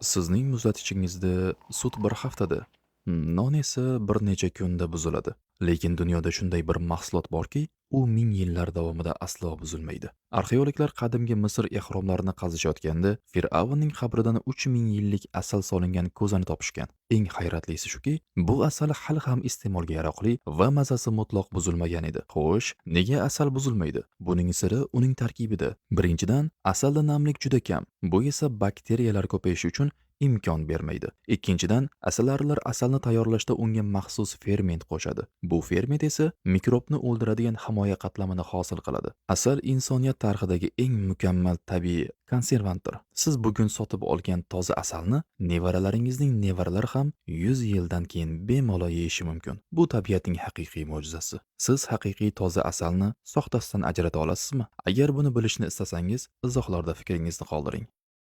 Sizning muzlatgichingizda sut bir haftada, non esa bir necha kunda buziladi. Lekin dunyoda shunday bir mahsulot borki, u ming yillar davomida aslo buzilmaydi. Arxeologlar qadimgi Misr ehromlarini qazishayotganda Fir'avnning qabridan 3000 yillik asal solingan ko'zani topishgan. Eng hayratlisi shuki, bu asal hali ham iste'molga yaroqli va mazasi mutlaq buzilmagan edi. Xo'sh, nega asal buzilmaydi? Buning siri uning tarkibida. Birinchidan, asalda namlik juda kam. Bu esa bakteriyalar ko'payishi uchun imkon bermaydi. Ikkinchidan, asalarilar asalni tayyorlashda unga maxsus ferment qo'shadi. Bu ferment esa mikrobni o'ldiradigan himoya qatlamini hosil qiladi. Asal insoniyat tarixidagi eng mukammal tabiiy konservantdir. Siz bugun sotib olgan toza asalni nevaralaringizning nevaralari ham 100 yildan keyin bemalol yeyishi mumkin. Bu tabiatning haqiqiy mo'jizasi. Siz haqiqiy toza asalni soxtasidan ajrata olasizmi? Agar buni bilishni istasangiz, izohlarda fikringizni qoldiring.